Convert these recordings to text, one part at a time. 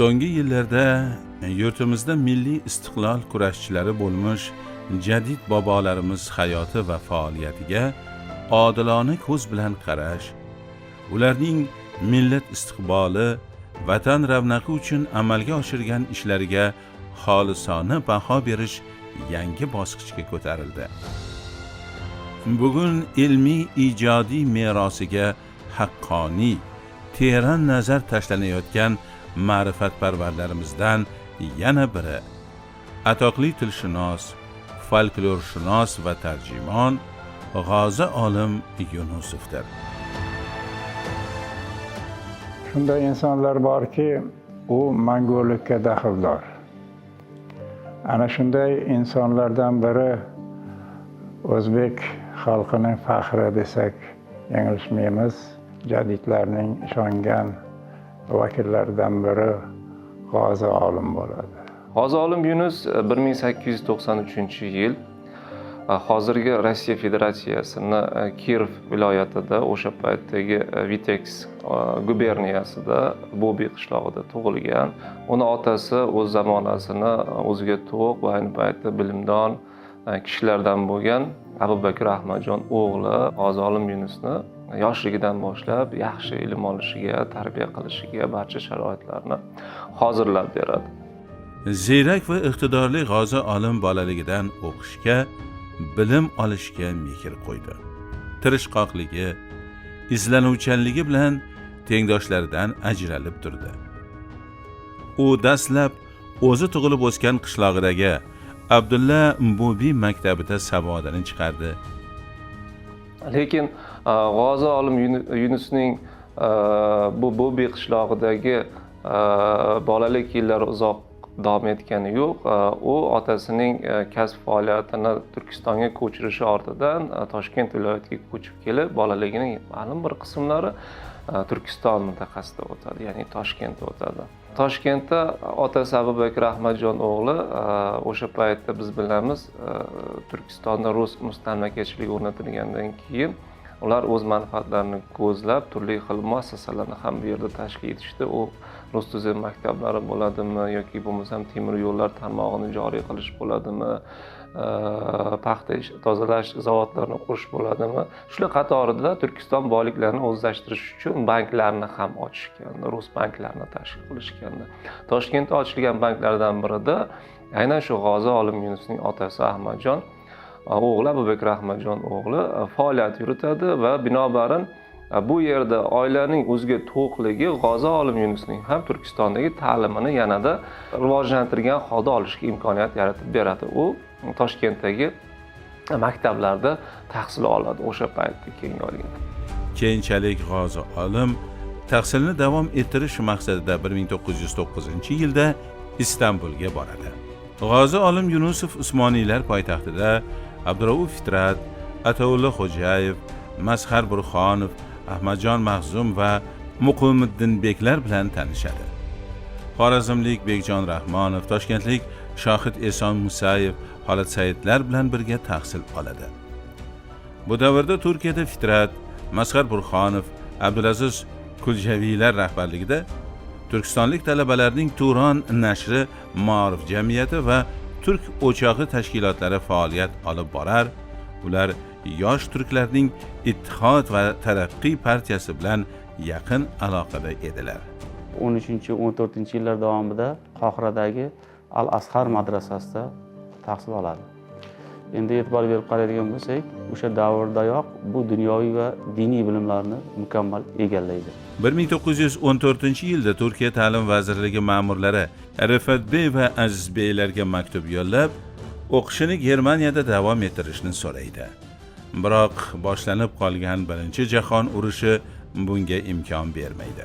So'nggi yillarda yurtimizda milliy istiqlol kurashchilari bo'lmish jadid bobolarimiz hayoti va faoliyatiga odilona ko'z bilan qarash, ularning millat istiqboli, vatan ravnaqi uchun amalga oshirgan ishlariga xolisona baho berish yangi bosqichga ko'tarildi. Bugun ilmiy ijodiy merosiga haqqoniy, teran nazar tashlanayotgan ma'rifatparvarlarimizdan yana biri atoqli tilshunos, folklorshunos va tarjimon G'ozi Olim Yunusovdir. Shunday insonlar borki, u mangulikka daxldor. Ana shunday insonlardan biri o'zbek xalqining faxri desak yanglishmaymiz. Jadidlarning ishongan vakillaridan biri G'ozi Olim bo'ladi. G'ozi Olim Yunus 1893-yil hozirgi Rossiya Federatsiyasini Kirov viloyatida, o'sha paytdagi Vitebsk guberniyasida, Bobi qishlog'ida tug'ilgan. Uni otasi o'z zamonasini o'ziga to'q va ayni paytda bilimdon kishilardan bo'lgan Abu Bakr Ahmadjon o'g'li G'ozi Olim Yunusni yoshligidan boshlab yaxshi ilm olishiga, tarbiya qilishiga barcha sharoitlarni hozirlab beradi. Ziyrak va iqtidorli G'ozi Olim bolaligidan o'qishga, bilim olishga mehr qo'ydi. Tirishqoqligi, izlanuvchanligi bilan tengdoshlaridan ajralib turdi. U dastlab o'zi tug'ilib o'sgan qishlog'idagi Abdulla Bubiy maktabida savodini chiqardi. Lekin G'ozi Olim Yunusning bu Bobi qishlog'idagi bolalik yillari uzoq davom etgani yo'q. U otasining kasb faoliyatini Turkistonga ko'chirishi ortidan Toshkent viloyatiga ko'chib kelib, bolaligining ma'lum bir qismlari Turkiston mintaqasida o'tadi, ya'ni Toshkentda o'tadi. Toshkentda otasi Abu Bakr Ahmadjon o'g'li o'sha paytda, biz bilamiz, Turkistonda rus mustamlakachiligi o'rnatilgandan keyin ular o'z manfaatlarini ko'zlab turli xil muassasalarni ham bu yerda tashkil etishdi. U rus tuzem maktablari bo'ladimi yoki bo'lmasam temir yo'llar tarmog'ini joriy qilish bo'ladimi, paxta tozalash zavodlarini qurish bo'ladimi, shular qatorida Turkiston boyliklarini o'zlashtirish uchun banklarni ham ochishgan, rus banklarini tashkil qilishgan. Toshkentda ochilgan banklardan birida aynan shu G'ozi Olim Yunusning otasi Ahmadjon o'g'li, Abu Bakr Ahmadjon o'g'li faoliyat yuritadi va binobarin bu yerda oilaning o'ziga to'qligi G'ozi Olim Yunusning ham Turkistondagi ta'limini yanada rivojlantirgan holda olishga imkoniyat yaratib beradi. U Toshkentdagi maktablarda tahsil oladi o'sha paytda keyin olgan. Keyinchalik G'ozi Olim tahsilni davom ettirish maqsadida 1909-yilda Istanbulga boradi. G'ozi Olim Yunusov Usmoniylar poytaxtida Abdurauf Fitrat, Ataulla Xo'jayev, Mazhar Burxonov, Ahmadjon Mahzum va Muqimiddin beklar bilan tanishadi. Xorazmlik Bekjon Rahmonov, toshkentlik Shohid Eson Musayev, Holat Saidlar bilan birga tahsil oladi. Bu davrda Turkiyada Fitrat, Mazhar Burxonov, Abdulaziz Kuljaviylar rahbarligida turkistonlik talabalarning Turon nashri, Ma'ruf jamiyati va Turk o'chog'i tashkilotlari faoliyat olib borar. Ular yosh turklarning Ittihod va Taraqqiy partiyasi bilan yaqin aloqada edilar. 13, 14-yillar davomida Qohiradagi Al Azhar madrasasida tahsil oladi. Endi e'tibor berib qaraydigan bo'lsak, o'sha davrdayoq bu dunyoviy va diniy bilimlarni mukammal egallaydi. 1914 yilda Turkiya Ta'lim vazirligi ma'murlari Rifat bey va Aziz beylarga maktub yo'llab, o'qishini Germaniyada davom ettirishni so'raydi. Biroq boshlanib qolgan Birinchi jahon urushi bunga imkon bermaydi.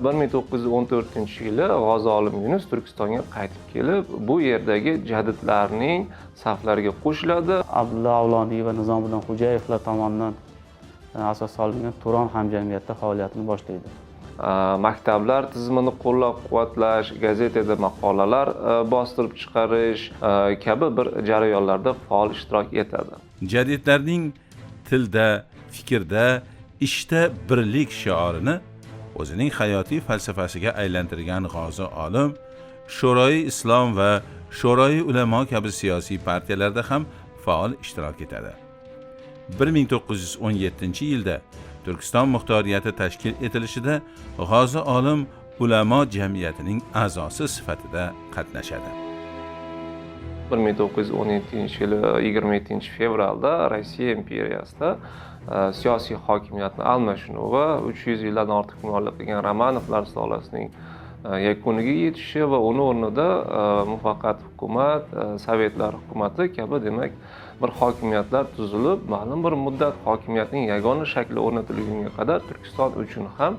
1914-yili G'ozi Olim Yunus Turkistonga qaytib kelib, bu yerdagi jadidlarning saflariga qo'shiladi. Abdulla Avloniy va Nizomiddin Xo'jayevlar tomonidan asos solingan Turon hamjamiyatida faoliyatini boshlaydi. Maktablar tizimini qo'llab-quvvatlash, gazetada maqolalar bostirib chiqarish kabi bir jarayonlarda faol ishtirok etadi. Jadidlarning tilda, fikrda, ishda birlik shiorini o'zining hayotiy falsafasiga aylantirgan G'ozi olim Sho'royi Islom va Sho'royi Ulamo kabi siyosiy partiyalarda ham faol ishtirok etadi. 1917-yilda Turkiston muxtoriyati tashkil etilishida G'ozi olim ulamo jamiyatining a'zosi sifatida qatnashadi. 1917 yili 27 fevralda Rossiya imperiyasida siyosiy hokimiyatni almashinuvi, 300 yildan ortiq hukmronlik qilgan Romanovlar sulolasining yakuniga yetishi va uni o'rnida muvaqqat hukumat, sovetlar hukumati kabi, demak, bir hokimiyatlar tuzilib, ma'lum bir muddat hokimiyatning yagona shakli o'rnatilgunga qadar Turkiston uchun ham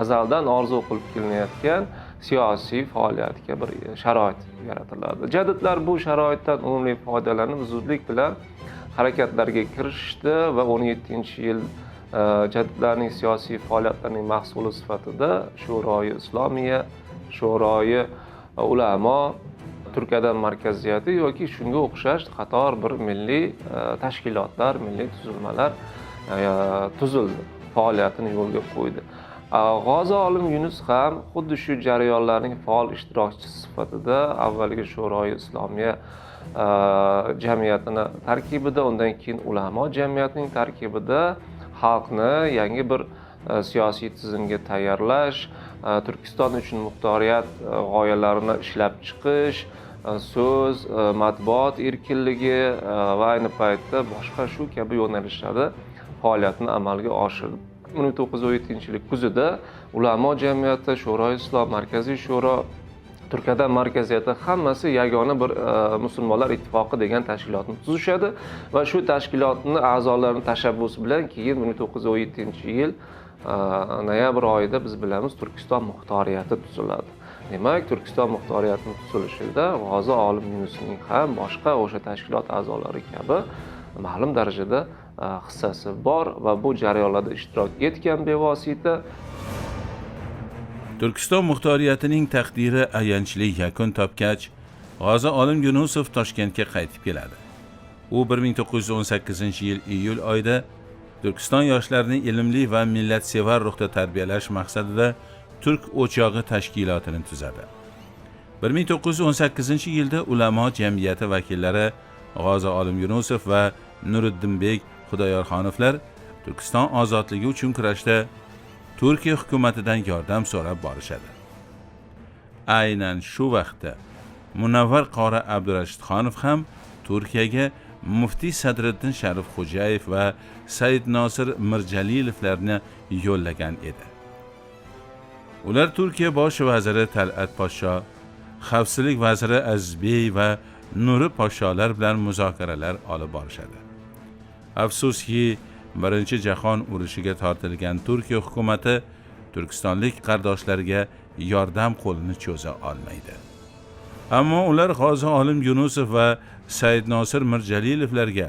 azaldan orzu qilib kelinayotgan siyosiy faoliyatga bir sharoit yaratiladi. Jadidlar bu sharoitdan unumli foydalanib, zudlik bilan harakatlarga kirishdi va 17-yil jadidlarning siyosiy faoliyatlarining mahsuli sifatida Sho'royi Islomiya, Sho'royi Ulamo, Turk Adam markaziyati yoki shunga o'xshash qator bir milliy tashkilotlar, milliy tuzilmalar tuzildi, faoliyatini yo'lga qo'ydi. G'ozi olim Yunus ham xuddi shu jarayonlarning faol ishtirokchisi sifatida avvalgi Sho'royi Islomiya jamiyatini tarkibida, undan keyin ulamo jamiyatining tarkibida xalqni yangi bir siyosiy tizimga tayyorlash, Turkiston uchun muxtoriyat g'oyalarini ishlab chiqish, so'z, matbuot erkinligi va ayni paytda boshqa shu kabi yo'nalishlarda faoliyatini amalga oshirdi. 1917-yil kuzida ulamo jamiyati, Sho'royi Islom, Markaziy Sho'ro, Turk Adam markaziyati hammasi yagona bir musulmonlar ittifoqi degan tashkilotni tuzishadi va shu tashkilotni a'zolarining tashabbusi bilan keyin 1917-yil noyabr oyida biz bilamiz, Turkiston muxtoriyati tuziladi. Demak, Turkiston muxtoriyatining tuzilishida G'ozi olim Yunusning ham boshqa o'sha tashkilot a'zolari kabi ma'lum darajada hissasi bor va bu jarayonlarda ishtirok etgan bevosita. Turkiston muxtoriyatining taqdiri ayanchli yakun topgach, G'ozi olim Yunusov Toshkentga qaytib keladi. U 1918-yil iyul oyida Turkiston yoshlarini ilmli va millatsevar ruhda tarbiyalash maqsadida Turk o'chog'i tashkilotini tuzadi. 1918-yilda ulamo jamiyati vakillari G'ozi olim Yunusov va Nuriddinbek Xudoyorxonovlar Turkiston ozodligi uchun kurashda Turkiya hukumatidan yordam so'rab borishadi. Aynan shu vaqtda Munavvar qori Abdurashidxonov ham Turkiyaga muftiy Sadriddin Sharifxo'jayev va Said Nosir Mirjalilovlarni yo'llagan edi. Ular Turkiya bosh vaziri Tal'at Poshsho, xavfsizlik vaziri Azizbey va Nuri Posholar bilan muzokaralar olib borishadi. Afsuski, Birinchi jahon urushiga tortilgan Turkiya hukumati turkistonlik qardoshlarga yordam qo'lini cho'za olmaydi. Ammo ular G'ozi olim Yunusov va Said Nosir Mirjalilovlarga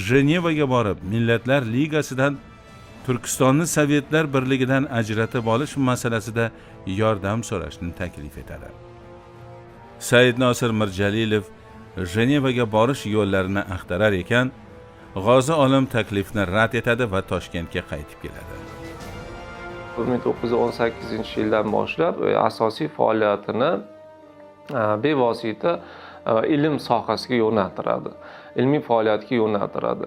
Jenevaga borib, Millatlar Ligasidan Turkistonni Sovetlar Birligidan ajratib olish masalasida yordam so'rashni taklif etadi. Said Nosir Mirjalilov Jenevaga borish yo'llarini axtarar ekan, G'ozi olim taklifni rad etadi va Toshkentga qaytib keladi. 1918-yildan boshlab asosiy faoliyatini bevosita ilm sohasiga yo'naltiradi, ilmiy faoliyatga yo'naltiradi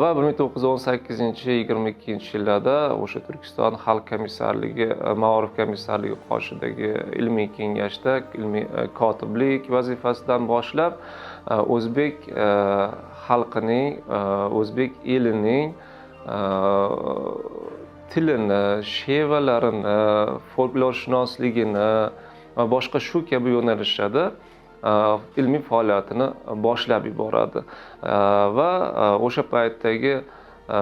va 1918-22 yillarda o'sha Turkiston Xalq komissarligi, Maorif komissarligi qoshidagi ilmiy kengashda ilmiy kotiblik vazifasidan boshlab o'zbek xalqining, o'zbek elining tilini, shevalarini, folklorshunosligini va boshqa shu kabi yo'nalishlarda ilmiy faoliyatini boshlab yuboradi va o'sha paytdagi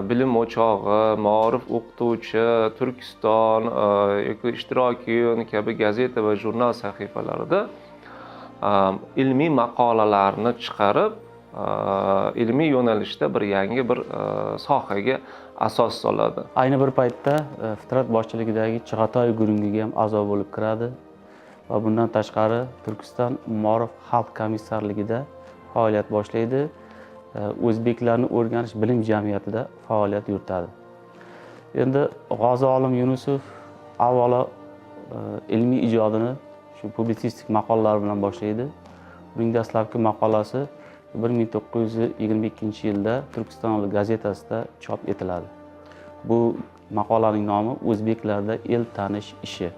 bilim o'chog'i, maorif o'qituvchi, Turkiston yoki Ishtirokiyun kabi gazeta va jurnal sahifalarida ilmiy maqolalarni chiqarib, ilmiy yo'nalishda bir yangi bir sohaga asos soladi. Ayni bir paytda Fitrat boshchiligidagi Chig'atoy guruhiga ham a'zo bo'lib kiradi va bundan tashqari Turkiston Maorif Xalq komissarligida faoliyat boshlaydi. O'zbeklarni o'rganish bilim jamiyatida faoliyat yuritadi. Endi G'ozi olim Yunusov Avvalo ilmiy ijodini shu publitsistik maqolalar bilan boshlaydi. Uning dastlabki maqolasi 1922-yilda Turkiston gazetasida chop etiladi. Bu maqolaning nomi "O'zbeklarda el tanish ishi".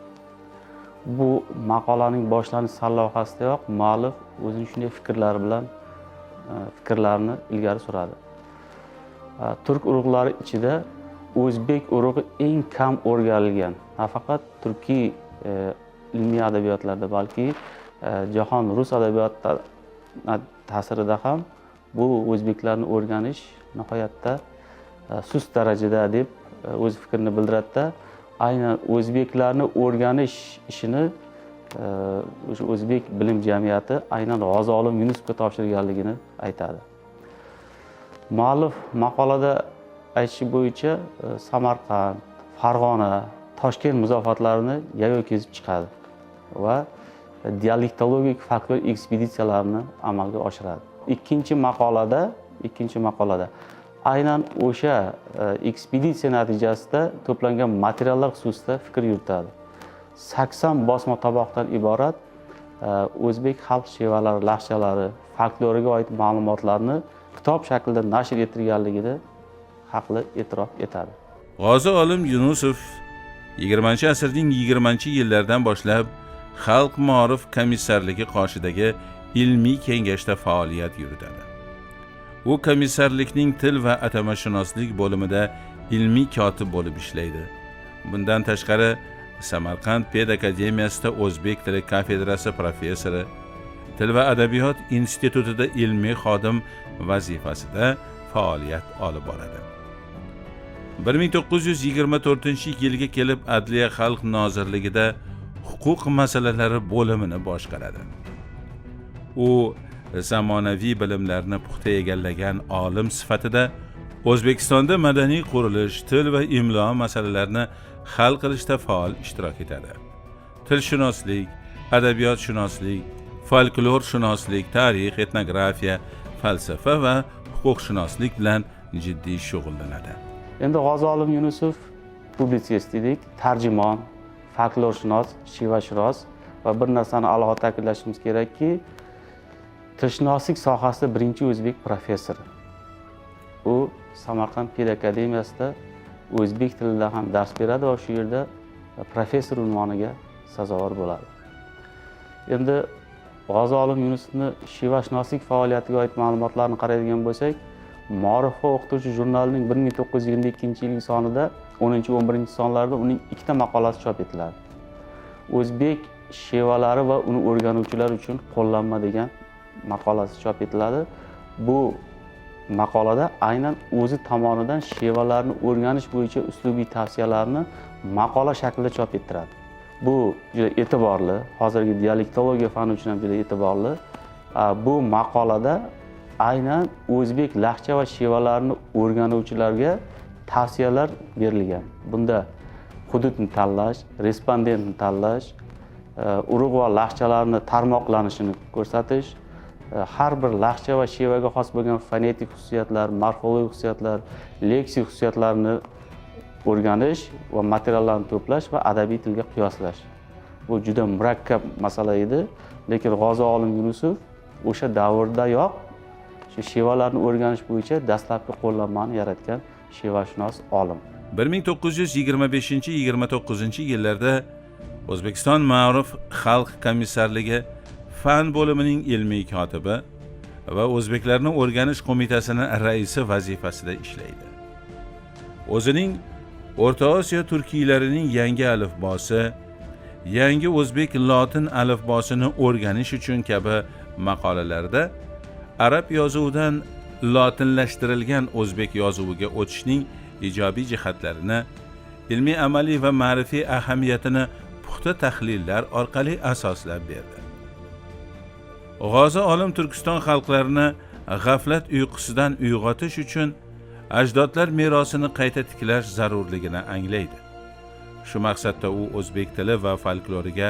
Bu maqolaning boshlanish sarlavhasidayoq muallif o'zini shunday fikrlari bilan fikrlarini ilgari suradi: Turk urug'lari ichida o'zbek urug'i eng kam o'rganilgan, nafaqat turkiy ilmiy adabiyotlarda, balki jahon rus adabiyoti ta'sirida ham bu o'zbeklarni o'rganish nihoyatda sust darajada, deb o'z fikrini bildiradida, aynan o'zbeklarni o'rganish ishini o'sha o'zbek bilim jamiyati aynan G'ozi olim Yunusovga topshirganligini aytadi. Muallif maqolada aytishi bo'yicha Samarqand, Farg'ona, Toshkent muzofatlarini yayov kezib chiqadi va dialektologik folklor ekspeditsiyalarini amalga oshiradi. Ikkinchi maqolada aynan o'sha ekspeditsiya natijasida to'plangan materiallar xususida fikr yuritadi. 80 bosma tomoqdan iborat o'zbek xalq shevalari, lahjalari, folkloriga oid ma'lumotlarni kitob shaklida nashr etilganligini haqli e'tirof etadi. G'ozi olim Yunusov 20 asrning 20 yillaridan boshlab Xalq maorif komissarligi qoshidagi ilmiy kengashda faoliyat yuritadi. U komissarlikning til va atamashunoslik bo'limida ilmiy kotib bo'lib ishlaydi. Bundan tashqari, Samarqand ped akademiyasida o'zbek tili kafedrasi professori, Til va adabiyot institutida ilmiy xodim vazifasida faoliyat olib boradi. 1924 yilga kelib Adliya xalq nozirligida huquq masalalari bo'limini boshqaradi. U zamonaviy bilimlarni puxta egallagan olim sifatida O'zbekistonda madaniy qurilish, til va imlo masalalarini hal qilishda faol ishtirok etadi. Tilshunoslik, adabiyotshunoslik, folklorshunoslik, tarix, etnografiya, falsafa va huquqshunoslik bilan jiddiy shug'ullanadi. Endi G'ozi olim Yunusov publitsist dedik, tarjimon, folklorshunos, shevashunos va bir narsani alohida ta'kidlashimiz kerakki, tilshunoslik sohasida birinchi o'zbek professori. U Samarqand ped akademiyasida o'zbek tilida ham dars beradi va shu yerda professor unvoniga sazovor bo'ladi. Endi G'ozi olim Yunusovni shevashunoslik faoliyatiga oid ma'lumotlarni qaraydigan bo'lsak, Maorif va o'qituvchi jurnalining 1922-yilgi sonida, 10-11 sonlarida uning ikkita maqolasi chop etiladi. "O'zbek shevalari va uni o'rganuvchilar uchun qo'llanma" degan maqolasi chop etiladi. Bu maqolada aynan o'zi tomonidan shevalarni o'rganish bo'yicha uslubiy tavsiyalarni maqola shaklida chop ettiradi. Bu juda e'tiborli, hozirgi dialektologiya fani uchun ham juda e'tiborli. Bu maqolada aynan o'zbek lahja va shevalarini o'rganuvchilarga tavsiyalar berilgan. Bunda hududni tanlash, respondentni tanlash, urug' va lahjalarni tarmoqlanishini ko'rsatish, har bir lahja va shevaga xos bo'lgan fonetik xususiyatlar, morfologik xususiyatlar, leksik xususiyatlarni o'rganish va materiallarni to'plash va adabiy tilga qiyoslash. Bu juda murakkab masala edi, lekin G'ozi olim Yunusov o'sha davrdayoq shu shevalarni o'rganish bo'yicha dastlabki qo'llanmani yaratgan shevashunos olim. 1925-29 yillarda O'zbekiston Ma'ruf xalq komissarligi fan bo'limining ilmiy kotibi va O'zbeklarni o'rganish qo'mitasining raisi vazifasida ishlaydi. O'zining O'rta Osiyo turkiylarining yangi alifbosi, Yangi o'zbek lotin alifbosini o'rganish uchun kabi maqolalarida arab yozuvidan lotinlashtirilgan o'zbek yozuviga o'tishning ijobiy jihatlarini, ilmiy amaliy va ma'rifiy ahamiyatini puxta tahlillar orqali asoslab berdi. G'ozi olim Turkiston xalqlarini g'aflat uyqusidan uyg'otish uchun ajdodlar merosini qayta tiklash zarurligini anglaydi. Shu maqsadda u o'zbek tili va folkloriga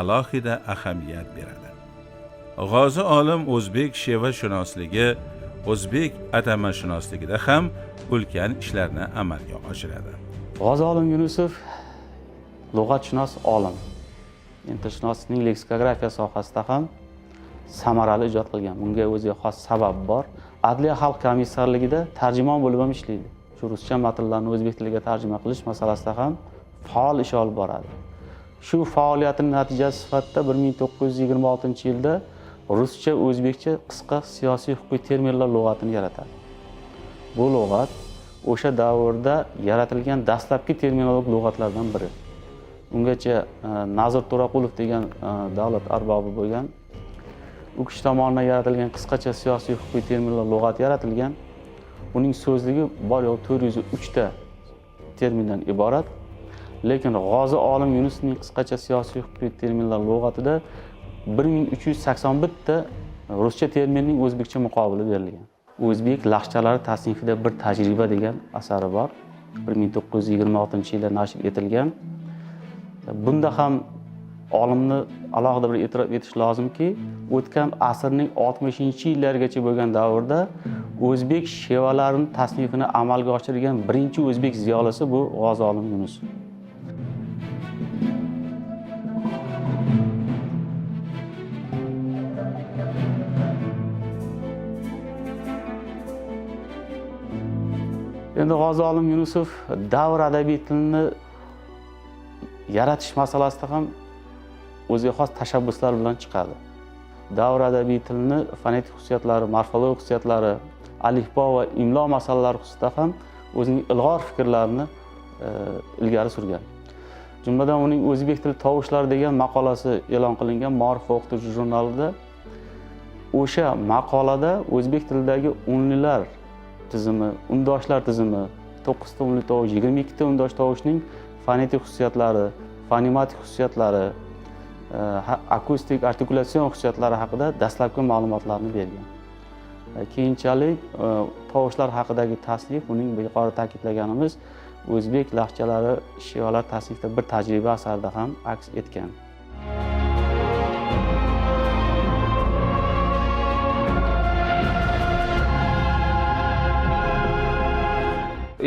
alohida ahamiyat beradi. G'ozi olim o'zbek shevashunosligi, o'zbek atamashunosligida ham ulkan ishlarni amalga oshiradi. G'ozi olim Yunusov Lug'atshunos olim. Endi tilshunoslikning leksikografiya sohasida ham samarali ijod qilgan. Bunga o'ziga xos sabab bor. Adliya xalq komissarligida tarjimon bo'lib ham ishlaydi. Shu ruscha matnlarni o'zbek tiliga tarjima qilish masalasida ham faol ish olib boradi. Shu faoliyatining natijasi sifatida 1926-yilda ruscha o'zbekcha qisqa siyosiy huquqiy terminlar lug'atini yaratadi. Bu lug'at o'sha davrda yaratilgan dastlabki terminologik lug'atlardan biri. Ungacha Nazir To'raqulov degan davlat arbobi bo'lgan. U kishi tomonidan yaratilgan qisqacha siyosiy huquqiy terminlar lug'ati yaratilgan. Uning so'zligi bor yo'q 403 ta termindan iborat. Lekin G'ozi olim Yunusning qisqacha siyosiy huquqiy terminlar lug'atida 1381 ta ruscha terminning o'zbekcha muqobili berilgan. O'zbek lahjalari tasnifida bir tajriba degan asari bor. 1926-yilda nashr etilgan. Bunda ham olimni alohida bir e'tirof etish lozimki, o'tgan asrning 60-yillargacha bo'lgan davrda o'zbek shevalarini tasnifini amalga oshirgan birinchi o'zbek ziyolisi bu G'ozi olim Yunus. Endi G'ozi olim Yunusov davr adabiy tilini yaratish masalasida ham o'ziga xos tashabbuslar bilan chiqadi. Davr adabiy tilini fonetik xususiyatlari, morfologik xususiyatlari, alifbo va imlo masalalari xususida ham o'zining ilg'or fikrlarini ilgari surgan. Jumladan uning O'zbek tili tovushlari degan maqolasi e'lon qilingan Ma'rif va o'qituvchi jurnalida. O'sha maqolada o'zbek tilidagi unlilar tizimi, undoshlar tizimi, 9 ta unli tovush, 22 ta undosh tovushning fonetik xususiyatlari, fonematik xususiyatlari, akustik artikulyatsion xususiyatlari haqida dastlabki ma'lumotlarni bergan. Keyinchalik tovushlar haqidagi tasnif uning yuqori ta'kidlaganimiz o'zbek lahjalari shevalar tasnifida bir tajriba asarida ham aks etgan.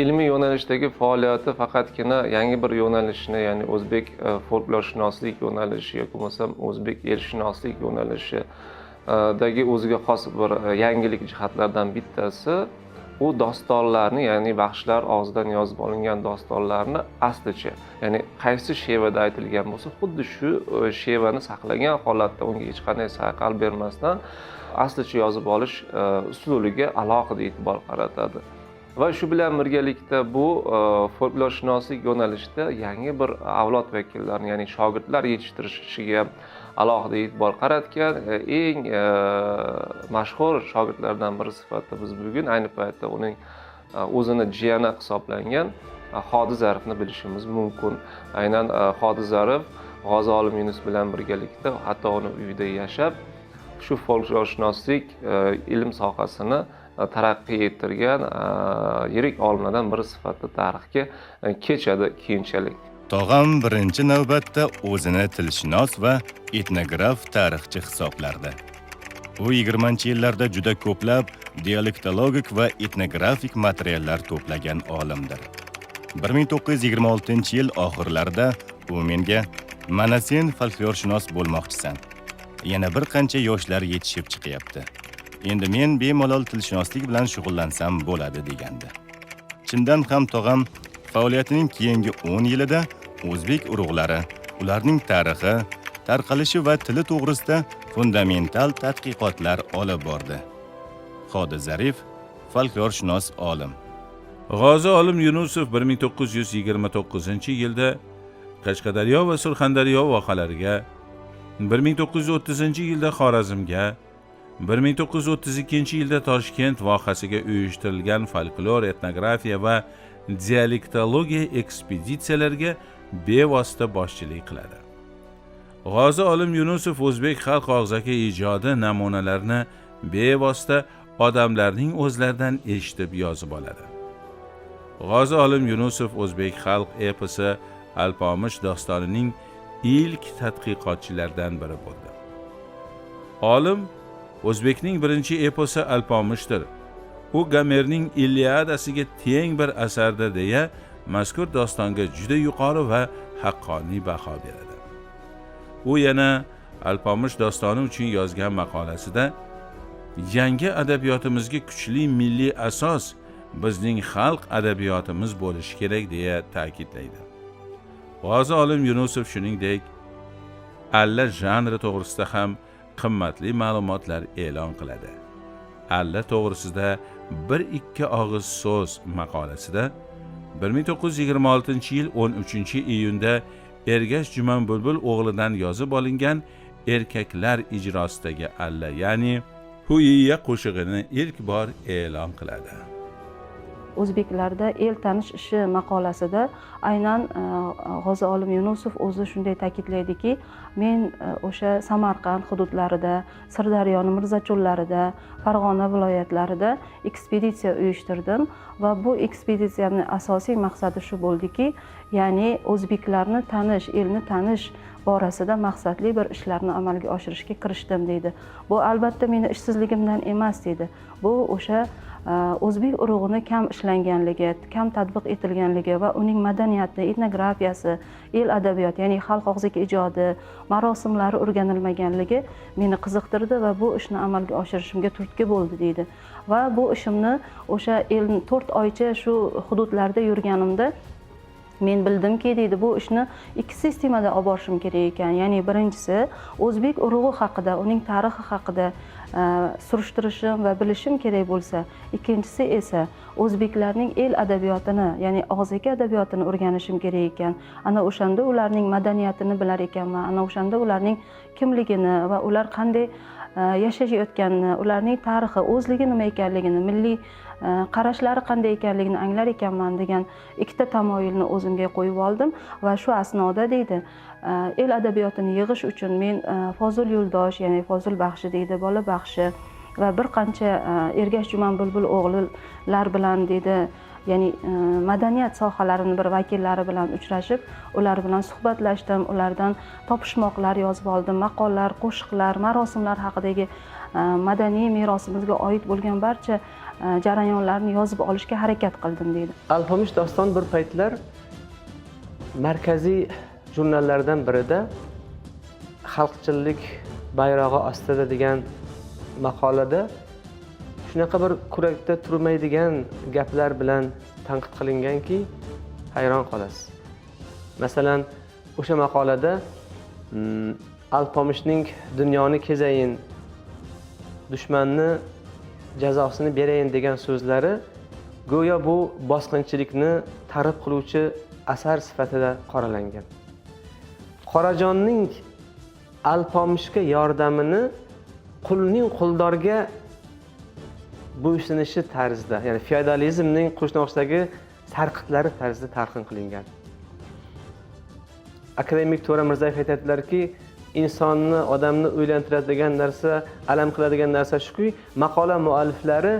Ilmiy yo'nalishdagi faoliyati faqatgina yangi bir yo'nalishni, ya'ni o'zbek folklorshunoslik yo'nalishi yoki bo'lmasam o'zbek elshunoslik yo'nalishidagi o'ziga xos bir yangilik jihatlardan bittasi u dostonlarni, ya'ni baxshilar og'zidan yozib olingan dostonlarni aslicha, ya'ni qaysi shevada aytilgan bo'lsa, xuddi shu shevani saqlagan holatda unga hech qanday sayqal bermasdan aslicha yozib olish uslubiga alohida e'tibor qaratadi. Va shu bilan birgalikda bu folklorshunoslik yo'nalishida yangi bir avlod vakillarini, ya'ni shogirdlar yetishtirish ishiga alohida e'tibor qaratgan. Eng mashhur shogirdlardan biri sifatida biz bugun ayni paytda uning o'zini jiyani hisoblangan Hodi Zarifni bilishimiz mumkin. Aynan Hodi Zarif G'ozi olim Yunus bilan birgalikda hatto uni uyida yashab, shu folklorshunoslik ilm sohasini taraqqiy ettirgan yirik olimlardan biri sifatida tarixga kechadi keyinchalik. Tog'am birinchi navbatda o'zini tilshunos va etnograf tarixchi hisoblardi. U 20-yillarda juda ko'plab dialektologik va etnografik materiallar to'plagan olimdir. 1926-yil oxirlarida u menga: "Mana sen folklorshunos bo'lmoqchisan. Yana bir qancha yoshlar yetishib chiqyapti. Endi men bemalol tilshunoslik bilan shug'ullansam bo'ladi" degandi. Chindan ham tog'am faoliyatining keyingi 10 yilida o'zbek urug'lari, ularning tarixi, tarqalishi va tili to'g'risida fundamental tadqiqotlar olib bordi. Hodi Zarif, folklorshunos olim. G'ozi olim Yunusov 1929-yilda Qashqadaryo va Surxondaryo vohalariga, 1930-yilda Xorazmga, 1932-yilda Toshkent vohasiga uyushtirilgan folklor, etnografiya va dialektologiya ekspeditsiyalariga bevosita boshchilik qiladi. G'ozi olim Yunusov o'zbek xalq og'zaki ijodi namunalarini bevosita odamlarning o'zlaridan eshitib yozib oladi. G'ozi olim Yunusov o'zbek xalq eposi Alpomish dostonining ilk tadqiqotchilaridan biri bo'ldi. Olim o'zbekning birinchi eposi Alpomishdir. U Gomerning Iliadasiga teng bir asardir deya mazkur dostonga juda yuqori va haqqoniy baho beradi. U yana Alpomish dostoni uchun yozgan maqolasida yangi adabiyotimizga kuchli milliy asos bizning xalq adabiyotimiz bo'lishi kerak deya ta'kidlaydi. G'ozi olim Yunusov shuningdek alla janri to'g'risida ham qimmatli ma'lumotlar e'lon qiladi. Alla to'g'risida bir ikki og'iz so'z maqolasida 1926-yil 13-iyunda Ergash Juman Bulbul o'g'lidan yozib olingan erkaklar ijrosidagi alla, ya'ni Huyiya qo'shig'ini ilk bor e'lon qiladi. O'zbeklarda el tanish ishi maqolasida aynan G'ozi olim Yunusov o'zi shunday ta'kidlaydiki, men o'sha Samarqand hududlarida, Sirdaryoni Mirzacho'llarida, Farg'ona viloyatlarida ekspeditsiya uyushtirdim va bu ekspeditsiyaning asosiy maqsadi shu bo'ldiki, ya'ni o'zbeklarni tanish, elni tanish borasida maqsadli bir ishlarni amalga oshirishga kirishdim deydi. Bu albatta meni ishsizligimdan emas deydi. Bu o'sha o'zbek urug'ini kam ishlanganligi, kam tatbiq etilganligi va uning madaniyati, etnografiyasi, el adabiyoti, ya'ni xalq og'zaki ijodi, marosimlari o'rganilmaganligi meni qiziqtirdi va bu ishni amalga oshirishimga turtki bo'ldi deydi. Va bu ishimni o'sha 4 oycha shu hududlarda yurganimda men bildimki deydi, bu ishni ikki sistemada olib borishim kerak ekan. Ya'ni birinchisi o'zbek urug'i haqida, uning tarixi haqida surishtirishim va bilishim kerak bo'lsa, ikkinchisi esa o'zbeklarning el adabiyotini, ya'ni og'zaki adabiyotini o'rganishim kerak ekan. Ana o'shanda ularning madaniyatini bilar ekanman, ana o'shanda ularning kimligini va ular qanday yashashayotganini, ularning tarixi, o'zligi nima ekanligini, milliy qarashlari qanday ekanligini anglar ekanman degan ikkita tamoyilni o'zimga qo'yib oldim va shu asnoda deydi, el adabiyotini yig'ish uchun men Fozil Yo'ldosh, ya'ni Fozil Baxshi deydi, Bola Baxshi va bir qancha Ergash Juman Bulbul o'g'lilar bilan deydi, ya'ni madaniyat sohalarining bir vakillari bilan uchrashib, ular bilan suhbatlashdim, ulardan topishmoqlar yozib oldim, maqollar, qo'shiqlar, marosimlar haqidagi madaniy merosimizga oid bo'lgan barcha jarayonlarni yozib olishga harakat qildim deydi. Alpomish doston bir paytlar markaziy jurnallardan birida xalqchillik bayrog'i ostida degan maqolada shunaqa bir kurakda turmaydigan gaplar bilan tanqid qilinganki, hayron qolasiz. Masalan, o'sha maqolada Alpomishning dunyoni kezayin, dushmanni jazosini berayin degan so'zlari go'yo bu bosqinchilikni targ'ib qiluvchi asar sifatida qoralangan. Qorajonning Alpomishga yordamini qulning quldorga bo'ysunishi tarzida, ya'ni feodalizmning qo'shnoqdagi sarqitlari tarzida talqin qilingan. Akademik To'ra Mirzayev aytadilarki, insonni, odamni o'ylantiradigan narsa, alam qiladigan narsa shuki, maqola mualliflari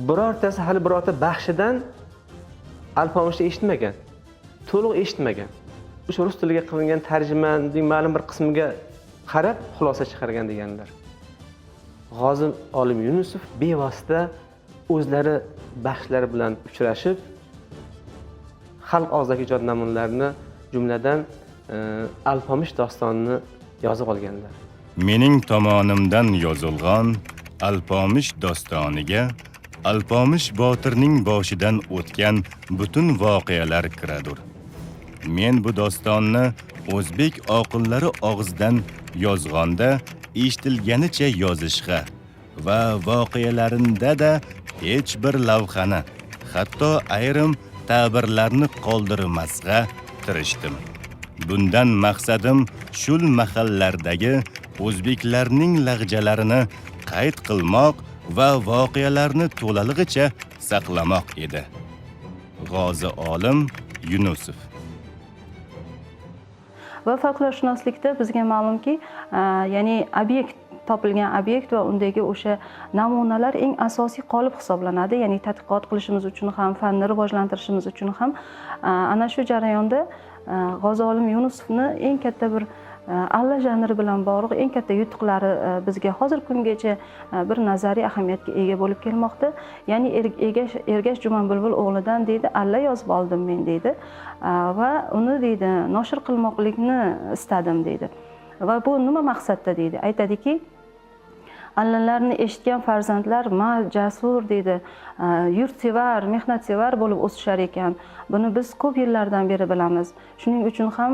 birortasi hali birorta baxshidan Alpomishni eshitmagan, to'liq eshitmagan. O'sha rus tiliga qilingan tarjimaning ma'lum bir qismiga qarab xulosa chiqargan deganlar. G'ozi olim Yunusov bevosita o'zlari baxshilar bilan uchrashib, xalq og'zaki ijod namunalarini, jumladan Alpomish dostonini yozib olganlar. Mening tomonimdan yozilgan Alpomish dostoniga Alpomish botirning boshidan o'tgan butun voqealar kiradur. Men bu dostonni o'zbek oqillari og'zidan yozganda eshitilganicha yozishga va voqealarinda-da hech bir lavhani, hatto ayrim ta'birlarni qoldirmasga tirishdim. Bundan maqsadim shul mahallardagi o'zbeklarning lahjalarini qayd qilmoq va voqealarni to'lalig'icha saqlamoq edi. G'ozi olim Yunusov. Va folklorshunoslikda bizga ma'lumki, ya'ni obyekt, topilgan obyekt va undagi o'sha namunalar eng asosiy qolip hisoblanadi. Ya'ni tadqiqot qilishimiz uchun ham, fanni rivojlantirishimiz uchun ham ana shu jarayonda G'ozi olim Yunusovni eng katta bir Alla janri bilan bog'liq eng katta yutuqlari bizga hozir kungacha bir nazariy ahamiyatga ega bo'lib kelmoqda. Ya'ni Ergash Juman Bulbul o'g'lidan deydi, alla yozib oldim men deydi va uni deydi noshir qilmoqlikni istadim deydi. Va bu nima maqsadda deydi? Aytadiki, allalarni eshitgan farzandlar mard, jasur deydi, yurtsevar, mehnatsevar bo'lib o'sishar ekan. Buni biz ko'p yillardan beri bilamiz. Shuning uchun ham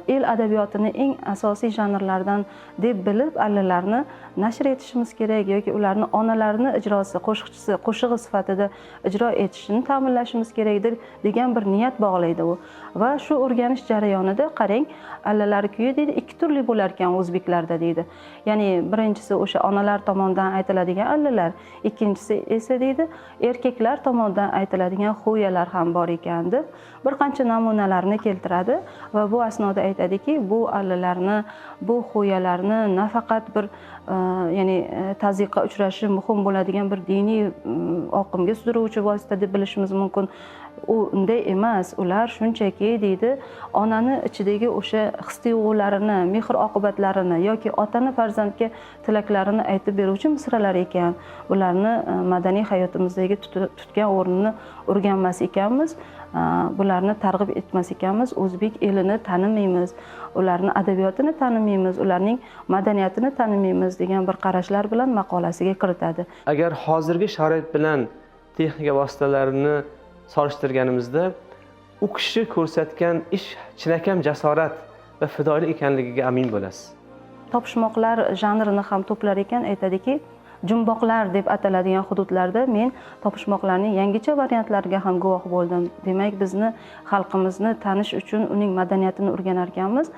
el adabiyotini eng asosiy janrlardan deb bilib allalarni nashr etishimiz kerak yoki ularni onalarni ijrosi, qo'shiqchisi, qo'shig'i sifatida ijro etishini ta'minlashimiz kerakdir degan bir niyat bog'laydi u. Va shu o'rganish jarayonida qarang, allalar kuyi deydi ikki turli bo'lar ekan o'zbeklarda deydi. Ya'ni birinchisi o'sha onalar tomonidan aytiladigan allalar, ikkinchisi esa deydi erkaklar tomonidan aytiladigan xuyalar ham bor ekan deb bir qancha namunalarni keltiradi va bu asnoda aytadiki, bu allalarni, bu xuyalarni nafaqat bir ya'ni tazyiqqa uchrashi muhim bo'ladigan bir diniy oqimga sudrauvchi vosita deb bilishimiz mumkin. U unday emas, ular shunchaki deydi onani ichidagi o'sha his tuyg'ularini, mehr oqibatlarini yoki otani farzandga tilaklarini aytib beruvchi misralar ekan. Bularni madaniy hayotimizdagi tutgan o'rnini o'rganmas ekanmiz, bularni targ'ib etmas ekanmiz, o'zbek elini tanimaymiz, ularni adabiyotini tanimaymiz, ularning madaniyatini tanimaymiz degan bir qarashlar bilan maqolasiga kiritadi. Agar hozirgi sharoit bilan texnika vositalarini solishtirganimizda u kishi ko'rsatgan ish chinakam jasorat va fidoyilik ekanligiga amin bo'lasiz. Topishmoqlar janrini ham to'plar ekan, aytadiki, jumboqlar deb ataladigan hududlarda men topishmoqlarning yangicha variantlariga ham guvoh bo'ldim. Demak, bizni xalqimizni tanish uchun uning madaniyatini o'rganar ekanmiz,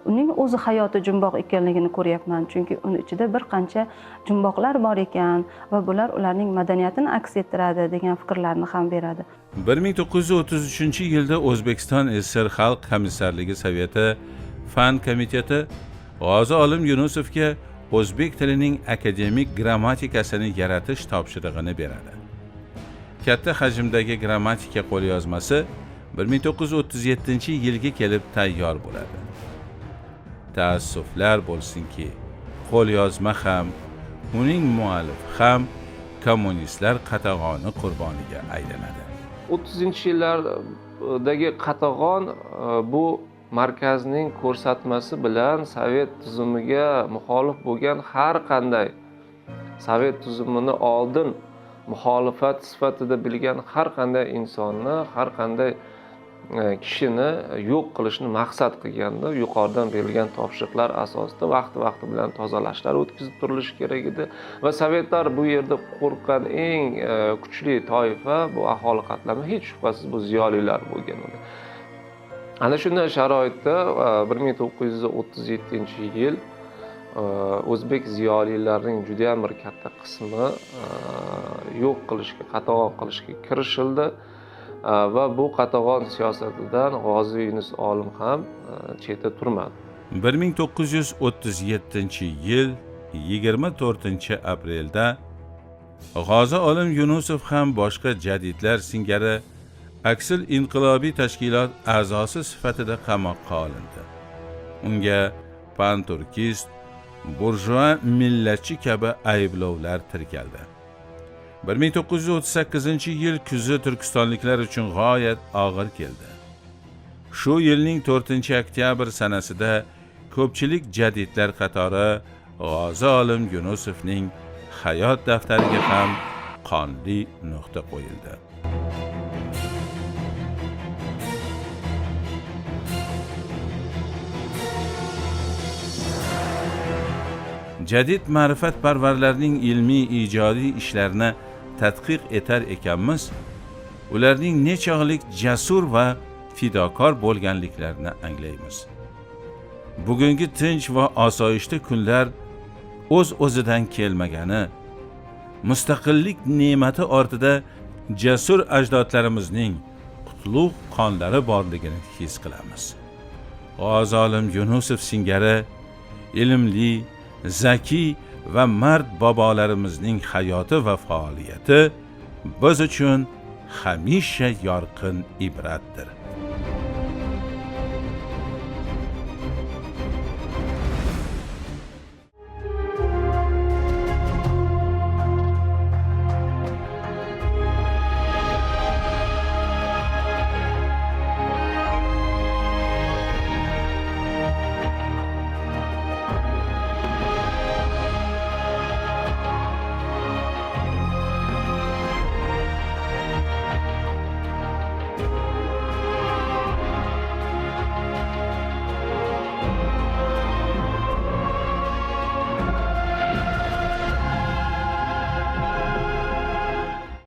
uning o'zi hayoti jumboq ekanligini ko'ryapman, chunki uni ichida bir qancha jumboqlar bor ekan va bular ularning madaniyatini aks ettiradi degan fikrlarni ham beradi. 1933-yilda O'zbekiston SSR Xalq Komissarligi Soveti Fan komiteti G'ozi olim Yunusovga o'zbek tilining akademik grammatikasini yaratish topshirig'ini beradi. Katta hajmdagi grammatika qo'lyozmasi 1937-yilga kelib tayyor bo'ladi. Taassuflar bo'lsinki, qo'lyozma ham, uning muallifi ham kommunistlar qatag'oni qurboniga aylanadi. 30-yillardagi qatag'on bu markazning ko'rsatmasi bilan sovet tuzumiga muxolif bo'lgan har qanday sovet tuzumini oldin muxolifat sifatida bilgan har qanday insonni, har qanday kishini yo'q qilishni maqsad qilganda yuqoridan berilgan topshiriqlar asosida vaqti-vaqti bilan tozalashlar o'tkazib turilishi kerak edi va sovetlar bu yerda qo'rqqan eng kuchli toifa bu aholi qatlami, hech shubhasiz bu ziyolilar bo'lgan edi. Ana shunday sharoitda 1937-yil o'zbek ziyolilarining juda ham bir katta qismi yo'q qilishga, qatag'on qilishga kirishildi va bu qatag'on siyosatidan G'ozi Yunus olim ham chetda turmadi. 1937-yil 24-aprelda G'ozi olim Yunusov ham boshqa jadidlar singari aksil inqilobiy tashkilot a'zosi sifatida qamoqqa olindi. Unga panturkist, burjua millatchi kabi ayblovlar tirkaldi. 1938-yil kuzi turkistonliklar uchun g'oyat og'ir keldi. Shu yilning 4-oktyabr sanasida ko'pchilik jadidlar qatori G'ozi olim Yunusovning hayot daftariga ham qonli nuqta qo'yildi. Jadid ma'rifatparvarlarning ilmiy ijodiy ishlarini tadqiq etar ekanmiz, ularning nechog'lik jasur va fidokor bo'lganliklarini anglaymiz. Bugungi tinch va osoyishta kunlar o'z-o'zidan kelmagani, mustaqillik ne'mati ortida jasur ajdodlarimizning qutlug' qonlari borligini his qilamiz. G'ozi olim Yunusov singari ilmli, zaki va mard bobolarimizning hayoti va faoliyati biz uchun hamisha yorqin ibratdir.